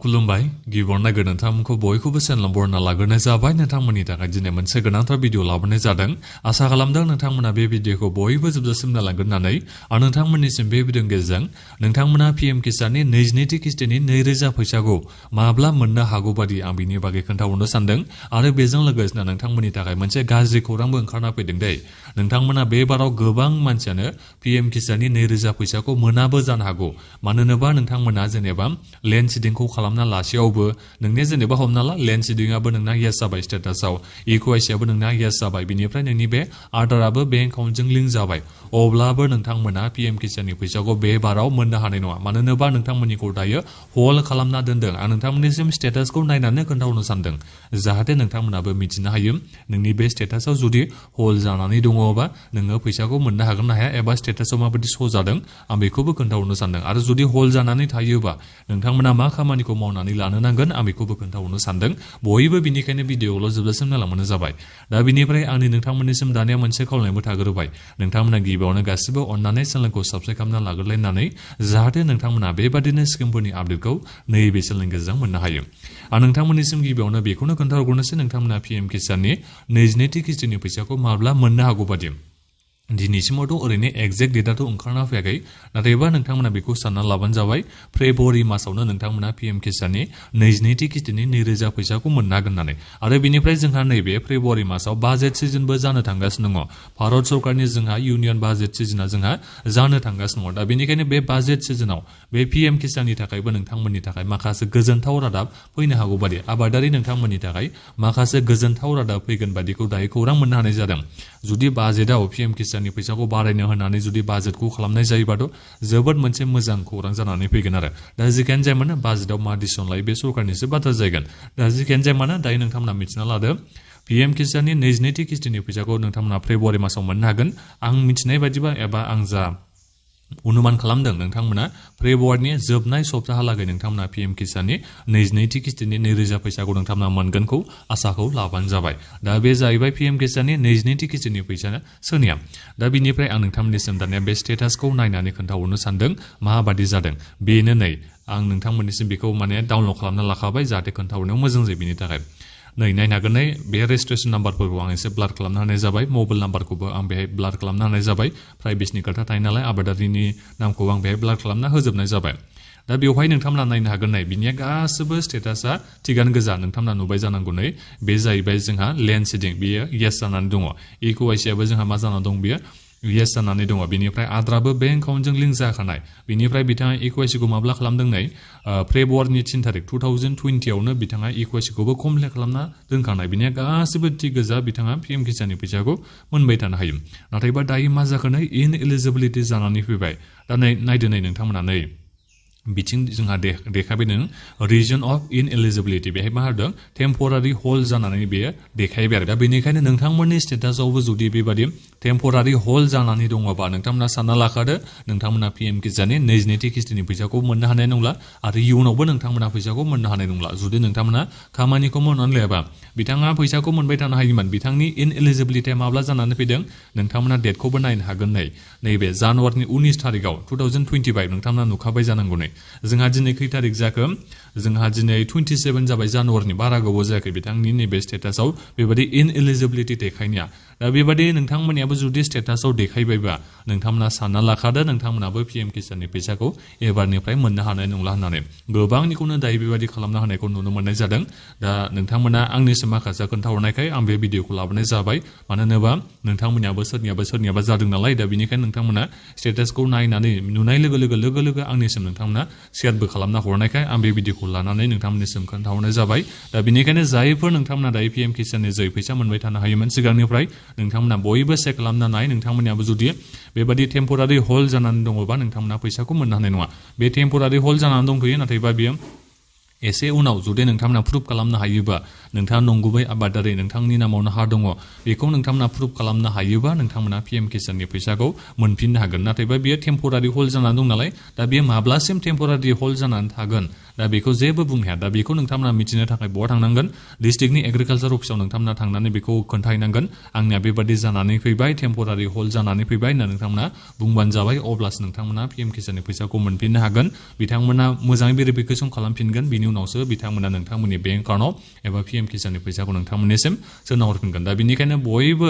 खुलुमबाय गिबियावनो नायगोन नोंथांमोनखौ बयखौबो चेनेलाव बरायना लाग्रोनाय जाबाय नोंथांमोननि थाखाय दिनै मोनसे गोनांथार भिडिअ लाबोनाय जादों आसा खालामदों नोंथांमोना बे भिडिअखौ बयबो जोबजासिम नायलांगोन होननानै आरो नोंथांमोननिसिम बे भिडिअनि गेजेरजों नोंथांमोना पिएम किसाननि 22थि किस्तिनि 2000 फैसाखौ माब्ला मोननो हागौ बादि आं बिनि बागै खोन्थाहरनो सानदों आरो बेजों लोगोसेनो नोंथांमोननि थाखाय मोनसे गाज्रि खौरांबो ओंखारना फैदों दे नोंथांमोना बे बाराव गोबां मानसियानो पिएम किसाननि 2000 फैसाखौ मोनाबो जानो हागौ मानो होनोबा नोंथांमोना जेनेबा लेन्ड सिडिंखौ खालामना लासेयावबो नोंनि जेनेबा हमना ला लेन्ड सिडिंआबो नोंना येस जाबाय स्टेटासआव इक्वाइसिआबो नोंना येस जाबाय बिनिफ्राय नोंनि बे आधाराबो बेंक एकाउन्टजों लिंक जाबाय अब्लाबो नोंथांमोना पिएम किसाननि फैसाखौ बे बाराव मोननो हानाय नङा मानो होनोबा नोंथांमोननिखौ दायो हल्ड खालामना दोनदों आं नोंथांमोननिसिम स्टेटासखौ नायनानै खोन्थाहरनो सानदों जाहाथे नोंथांमोनाबो मिथिनो हायो नोंनि बे स्टेटासआव जुदि हल्ड जानानै दङबा नोङो फैसाखौ मोननो हागोन ना हाया एबा स्टेटासआव माबायदि श' जादों आं बेखौबो खोन्थाहरनो सानदों आरो जुदि हल्ड जानानै थायोबा नोंथांमोना मा खामानिखौ मावनानै लानो नांगोन आं बेखौबो खोन्थाहरनो सानदों बयबो बिनिखायनो भिडिअ'ल' जोबजासिम नायलांबानो जाबाय दा बिनिफ्राय आंनि नोंथांमोननिसिम दानिया मोनसे खावलायनायबो थाग्रोबाय नोंथांमोना गिबियावनो गासिबो अननानै चेनेलखौ साबस्क्राइब खालामना लाग्रोलायनानै जाहाथे नोंथांमोना बेबादिनो स्किमफोरनि आपडेटखौ नैबे चेनेलनि गेजेरजों मोननो हायो आं नोंथांमोननिसिम गिबियावनो बेखौनो खोन्थाहरग्रोनोसै नोंथांमोना पिएम किसाननि 22थि किस्तिनि फैसाखौ माब्ला मोननो हागौ बादि दिनैसिमावथ' ओरैनो एक्जेक्ट डेटआथ' ओंखारना फैयाखै नाथायबा नोंथांमोना बेखौ सानना लाबानो जाबाय फेब्रुवारि मासावनो नोंथांमोना पिएम किसाननि 22थि किस्तिनि 2000 फैसाखौ मोननो हागोन होननानै आरो बेनिफ्राय जोंहा नैबे फेब्रुवारि मासाव बाजेट सिजनबो जानो थांगासिनो दङ भारत सरकारनि जोंहा इउनियन बाजेट सिजनआ जोंहा जानो थांगासिनो दङ दा बेनिखायनो बे बाजेट सिजनाव बे पिएम किसाननि थाखायबो नोंथांमोननि थाखाय माखासे गोजोनथाव रादाब फैनो हागौ बादि आबादारि नोंथांमोननि थाखाय माखासे गोजोनथाव रादाब फैगोन बादिखौ दायो खौरां मोननो हानाय जादों जुदि बाजेटआव पिएम किसाननि फैसाखौ बारायनो होनानै जुदि बाजेटखौ खालामनाय जायोबाथ' जोबोद मोनसे मोजां खौरां जानानै फैगोन आरो दा जिखियानो जाया मानो बाजेटआव मा डिसिसन लायो बे सरकारनिसो बाथ्रा जागोन दा जिखियानो जाया मानो दायो नोंथांमोना मिथिना लादो पिएम किसाननि 22थि किस्तिनि फैसाखौ नोंथांमोना फेब्रुवारि मासाव मोननो हागोन आं मिथिनाय बायदिबा एबा आं जा अनुमान खालामदों नोंथांमोना फेब्रुवारिनि जोबनाय सप्ताहालागै नोंथांमोना पिएम किसाननि 22थि किस्तिनि 2000 फैसाखौ नोंथांमोना मोनगोनखौ आसाखौ लाबानो जाबाय दा बे जाहैबाय पिएम किसाननि 22थि किस्तिनि फैसा सोरनिया दा बिनिफ्राय आं नोंथांमोननिसिम दानिया बे स्टेटासखौ नायनानै खोन्थाहरनो सानदों माबादि जादों बेनो नै आं नोंथांमोननिसिम बेखौ माने डाउनलड खालामना लाखाबाय जाहाथे खोन्थाहरनायाव मोजां जायो बेनि थाखाय नै नायनो हागोन नै बे रेजिस्ट्रेसन नाम्बारफोरखौ आं एसे ब्लार खालामनो हानाय जाबाय मबाइल नाम्बारखौबो आं बेहाय ब्लार खालामनो हानाय जाबाय प्राइभेसिनि खोथा थायो नालाय आबादारिनि नामखौ आं बेहाय ब्लार खालामना होजोबनाय जाबाय दा बेवहाय नोंथांमोना नायनो हागोन नै बिनिया गासिबो स्टेटासा थिगानो गोजा नोंथांमोना नुबाय जानांगौ नै बे जाहैबाय जोंहा लेन्ड सिडिं बेयो येस जानानै दङ इक्वाइसिआबो जोंहा मा जानानै दं बेयो येस जानानै दङ बेनिफ्राय आद्राबो बेंक एकाउन्टजों लिंक जाखानाय बेनिफ्राय बिथाङा इक्वाइसिखौ माब्ला खालामदों नै फेब्रुवारिनि 3 तारिख 2020आवनो बिथाङा इक्वाइसिखौबो कमप्लिट खालामना दोनखानाय बिनिया गासिबो थिग गोजा बिथाङा पिएम किसाननि फैसाखौ मोनबाय थानो हायो नाथायबा दायो मा जाखो नै इनएलिजिबिलिटि जानानै फैबाय दा नायदो नै नोंथांमोना नै बिथिं जोंहा देखायबायदों रिजन अफ इनएलिजिबिलिटि बेहाय मा होदों टेम्परारि हल्ड जानानै बेयो देखायबाय आरो दा बेनिखायनो नोंथांमोननि स्टेटासआवबो जुदि बेबादि टेम्परारि हल्ड जानानै दङबा नोंथांमोना सानना लाखादो नोंथांमोना पिएम किसाननि 22थि किस्तिनि फैसाखौ मोननो हानाय नंला आरो इयुनावबो नोंथांमोना फैसाखौ मोननो हानाय नंला जुदि नोंथांमोना खामानिखौ मावनानै लायाबा बिथाङा फैसाखौ मोनबाय थानो हायोमोन बिथांनि इनएलिजिबिलिटिया माब्ला जानानै फैदों नोंथांमोना डेटखौबो नायनो हागोन नैबे जानुवारिनि 19 तारिखआव 2025 नोंथांमोना नुखाबाय जानांगौ नै जोंहा दिनै खै तारिख जाखो जोंहा दिनै 27 जाबाय जानुवारिनि बारा गोबाव जायाखै बिथांनि नैबे स्टेटासआव बेबायदि इनएलिजिबिलिटि देखायनाया दा बेबायदि नोंथांमोननियाबो जुदि स्टेटासआव देखायबायबा नोंथांमोना सानना लाखादो नोंथांमोनाबो पिएम किसाननि फैसाखौ एबारनिफ्राय मोननो हानाय नंला होननानै गोबांनिखौनो दायो बेबायदि खालामनो हानायखौ नुनो मोननाय जादों दा नोंथांमोना आंनिसिम माखासे खोन्थाहरनायखाय आं बे भिडिअखौ लाबोनाय जाबाय मानो होनोबा नोंथांमोननियाबो सोरनियाबा जादों नालाय दा बेनिखायनो नोंथांमोना स्टेटासखौ नायनानै नुनाय लोगो लोगो आंनिसिम नोंथांमोना शेयारबो खालामना हरनायखाय आं बे भिडिअखौ लानानै नोंथांमोननिसिम खोन्थाहरनाय जाबाय दा बेनिखायनो जायफोर नोंथांमोना दायो पिएम किसाननि जै फैसा मोनबाय थानो हायोमोन सिगांनिफ्राय नोंथांमोना बयबो चेक खालामना नाय नोंथांमोननियाबो जुदि बेबायदि टेम्परारि हल्ड जानानै दङबा नोंथांमोना फैसाखौ मोननो हानाय नङा बे टेम्परारि हल्ड जानानै दंथ'यो नाथायबा बियो एसे उनाव जुदि नोंथांमोना प्रुफ खालामनो हायोबा नोंथाङा नंगुबै आबादारि नोंथांनि नामावनो हा दङ बेखौ नोंथांमोना प्रुफ खालामनो हायोबा नोंथांमोना पिएम किसाननि फैसाखौ मोनफिननो हागोन नाथायबा बियो टेम्परारि हल्ड जानानै दं नालाय दा बियो माब्लासिम टेम्परारि हल्ड जानानै थागोन दा बेखौ जेबो बुंनो हाया दा बेखौ नोंथांमोना मिथिनो थाखाय बहा थांनांगोन डिस्ट्रिक्टनि एग्रिकालचार अफिसाव नोंथांमोना थांनानै बेखौ खोन्थाहैनांगोन आंनिया बेबादि जानानै फैबाय टेम्परारि हल्ड जानानै फैबाय होनना नोंथांमोना बुंबानो जाबाय अब्लासो नोंथांमोना पिएम किसाननि फैसाखौ मोनफिननो हागोन बिथांमोना मोजाङै भेरिफिकेसन खालामफिनगोन बिनि उनावसो बिथांमोना नोंथांमोननि बेंक एकाउन्टआव एबा पिएम किसाननि फैसाखौ नोंथांमोननिसिम सोनाहरफिनगोन दा बेनिखायनो बयबो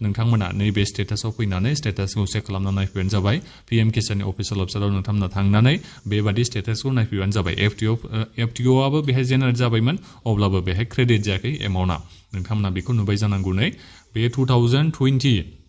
नोंथांमोना नैबे स्टेटासआव फैनानै स्टेटासखौ चेक खालामना नायफैबानो जाबाय पिएम किसाननि अफिसियेल वेबसाइटआव नोंथांमोना थांनानै बेबादि स्टेटासखौ नायफैबानो जाबाय एफटिअआबो बेहाय जेनेरेट जाबायमोन अब्लाबो बेहाय क्रेडिट जायाखै एमाउन्टआ नोंथांमोना बेखौ नुबाय जानांगौ नै बे 2020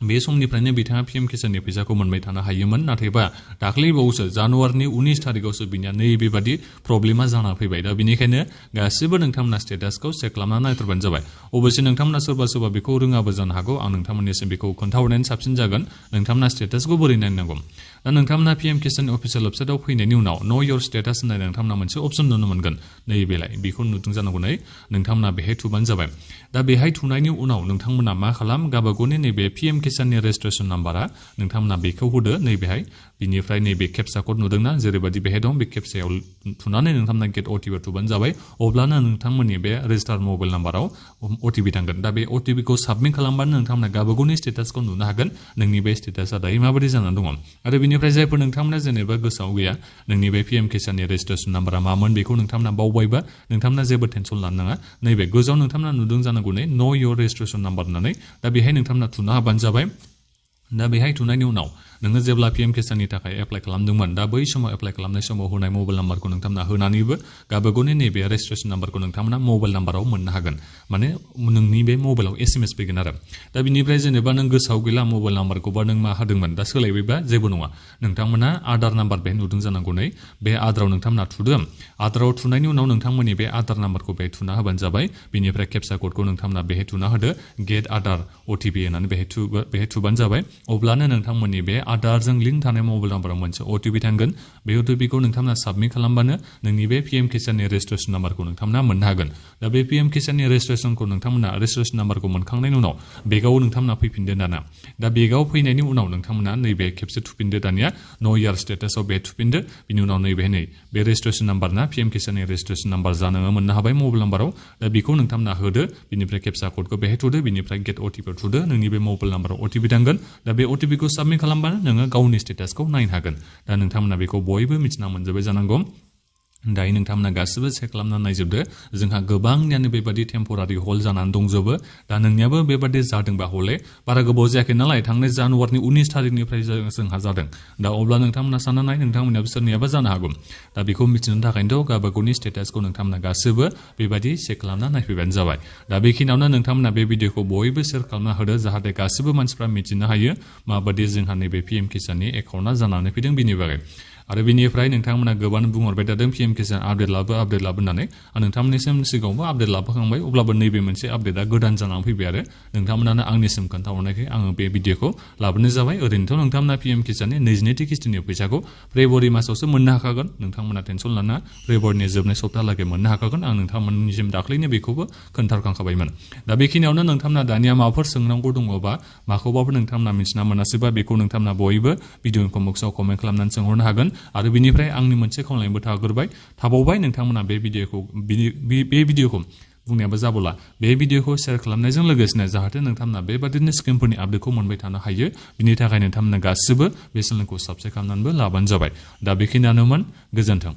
बे समनिफ्रायनो बिथाङा पिएम किसाननि फैसाखौ मोनबाय थानो हायोमोन नाथायबा दाख्लैबावसो जानुवारिनि 19 तारिखआवसो बिनिया नैबेबादि प्रब्लेमा जाना फैबाय दा बेनिखायनो गासिबो नोंथांमोना स्टेटासखौ चेक खालामना नायथारबानो जाबाय अबयसे नोंथांमोना सोरबा बेखौ रोङाबो जानो हागौ आं नोंथांमोननिसिम बेखौ खोन्थाहरनायानो साबसिन जागोन नोंथांमोना स्टेटासखौ बोरै नायनांगौ दा नोंथांमोना पिएम किसाननि अफिसियेल वेबसाइटआव फैनायनि उनाव नो योर स्टेटास होननाय नोंथांमोना मोनसे अपसन नुनो मोनगोन नैबेलाय बेखौ नुदों जानांगौ नै नोंथांमोना बेहाय थुबानो जाबाय दा बेहाय थुनायनि उनाव नोंथांमोना मा खालाम गावबागावनि नैबे पिएम किसाननि रेजिस्ट्रेसन नाम्बारा नोंथांमोना बेखौ होदो नैबेहाय बिनिफ्राय नैबे केपसा कड नुदोंना जेरैबायदि बेहाय दं बे केपसायाव थुनानै नोंथांमोना गेट अटिपि थुबानो जाबाय अब्लानो नोंथांमोननि बे रेजिस्टार्ड मबाइल नाम्बाराव अटिपि थांगोन दा बे अटिपिखौ साबमिट खालामबानो नोंथांमोना गावबागावनि स्टेटासखौ नुनो हागोन नोंनि बे स्टेटासा दायो माबायदि जानानै दङ आरो बिनिफ्राय जायफोर नोंथांमोना जेनेबा गोसोआव गैया नोंनि बे पिएम किसाननि रेजिस्ट्रेसन नाम्बारा मामोन बेखौ नोंथांमोना बावबायबा नोंथांमोना जेबो टेनसन लानो नाङा नैबे गोजौआव नोंथांमोना नुदों जानांगौ नै नो योर रेजिस्ट्रेसन नाम्बार होननानै दा बेहाय नोंथांमोना थुना होबानो जाबाय दा बेहाय थुनायनि उनाव नोङो जेब्ला पिएम किसाननि थाखाय एप्लाइ खालामदोंमोन दा बै समाव एप्लाइ खालामनाय समाव होनाय मबाइल नाम्बारखौ नोंथांमोना होनानैबो गावबागावनि नैबे रेजिस्ट्रेसन नाम्बारखौ नोंथांमोना मबाइल नाम्बाराव मोननो हागोन माने नोंनि बे मबाइलाव एसएमएस फैगोन आरो दा बिनिफ्राय जेनेबा नों गोसोआव गैला मबाइल नाम्बारखौबा नों मा होदोंमोन दा सोलायबायबा जेबो नङा नोंथांमोना आधार नाम्बार बेहाय नुदों जानांगौ नै बे आधाराव नोंथांमोना थुदो आधाराव थुनायनि उनाव नोंथांमोननि बे आधार नाम्बारखौ बेहाय थुना होबानो जाबाय बिनिफ्राय केपसा क'डखौ नोंथांमोना बेहाय थुना होदो गेट आधार अटिपि होननानै बेहाय थुबानो जाबाय अब्लानो नोंथांमोननि बे आधारजों लिंक थानाय मबाइल नाम्बाराव मोनसे अटिपि थांगोन बे अटिपिखौ नोंथांमोना साबमिट खालामबानो नोंनि बे पिएम किसाननि रेजिस्ट्रेसन नाम्बारखौ नोंथांमोना मोननो हागोन दा बे पिएम किसाननि रेजिस्ट्रेसनखौ नोंथांमोना रेजिस्ट्रेसन नाम्बारखौ मोनखांनायनि उनाव बेगाव नोंथांमोना फैफिनदो दाना दा बेगाव फैनायनि उनाव नोंथांमोना नैबे खेबसे थुफिनदो दानिया नो इयार स्टेटासआव बे थुफिनदो बिनि उनाव नैबे बे रेजिस्ट्रेसन नाम्बार ना पिएम किसाननि रेजिस्ट्रेसन नाम्बार जानो मोननो हाबाय मबाइल नाम्बाराव दा बेखौ नोंथांमोना होदो बिनिफ्राय केपसा क'डखौ बेहाय थुदो बिनिफ्राय गेट अटिपि थुदो नोंनि बे मबाइल नाम्बाराव अटिपि थांगोन दा बे अटिपिखौ साबमिट खालामबानो नोङो गावनि स्टेटासखौ नायनो हागोन दा नोंथांमोना बेखौ बयबो मिथिना मोनजोबबाय जानांगौ दायो नोंथांमोना गासिबो चेक खालामना नायजोबदो जोंहा गोबांनियानो बेबादि टेम्परारि हल्ड जानानै दंजोबो दा नोंनियाबो बेबादि जादोंबा हले बारा गोबाव जायाखै नालाय थांनाय जानुवारिनि 19 तारिखनिफ्राय जोंहा जादों दा अब्ला नोंथांमोना सानना नाय नोंथांमोनाबो सोरनियाबा जानो हागौ दा बेखौ मिथिनो थाखायनोथ' गावबागावनि स्टेटासखौ नोंथांमोना गासिबो बेबादि चेक खालामना नायफैबानो जाबाय दा बेखिनियावनो नोंथांमोना बे भिडिअखौ बयबो शेयार खालामना होदो जाहाथे गासिबो मानसिफ्रा मिथिनो हायो माबादि जोंहा नैबे पिएम किसाननि एकाउन्टआ जानानै फैदों बिनि बागै आरो बिनिफ्राय नोंथांमोना गोबां बुंहरबाय थादों पिएम किसान आपडेट लाबो होननानै आं नोंथांमोननिसिम सिगाङावबो आपडेट लाबोखांबाय अब्लाबो नैबे मोनसे आपडेटआ गोदान जानानै फैबाय आरो नोंथांमोनानो आंनिसिम खोन्थाहरनायखाय आङो बे भिडिअखौ लाबोनाय जाबाय ओरैनोथ' नोंथांमोना पिएम किसाननि 22थि किस्तिनि फैसाखौ फेब्रुवारि मासावसो मोननो हाखागोन नोंथांमोना टेनसन लाना फेब्रुवारिनि जोबनाय सप्ताहालागै मोननो हाखागोन आं नोंथांमोननिसिम दाख्लैनो बेखौबो खोन्थाखांखाबायमोन दा बेखिनियावनो नोंथांमोना दानिया माबाफोर सोंनांगौ दङबा माखौबाफोर नोंथांमोना मिथिना मोनासैबा बेखौ नोंथांमोना बयबो भिडिअनि कमेन्ट्सआव कमेन्ट खालामनानै सोंहरनो हागोन आरो बिनिफ्राय आंनि मोनसे खावलायनायबो थाबावबाय नोंथांमोना बे भिडिअखौ बुंनायाबो जाबोला बे भिडिअखौ शेयार खालामनायजों लोगोसेनो जाहाथे नोंथांमोना बेबादिनो स्किमफोरनि आपडेटखौ मोनबाय थानो हायो बिनि थाखाय नोंथांमोना गासिबो बे चेनेलखौ साबस्क्राइब खालामनानैबो लाबानो जाबाय दा बेखिनियानोमोन गोजोन्थों।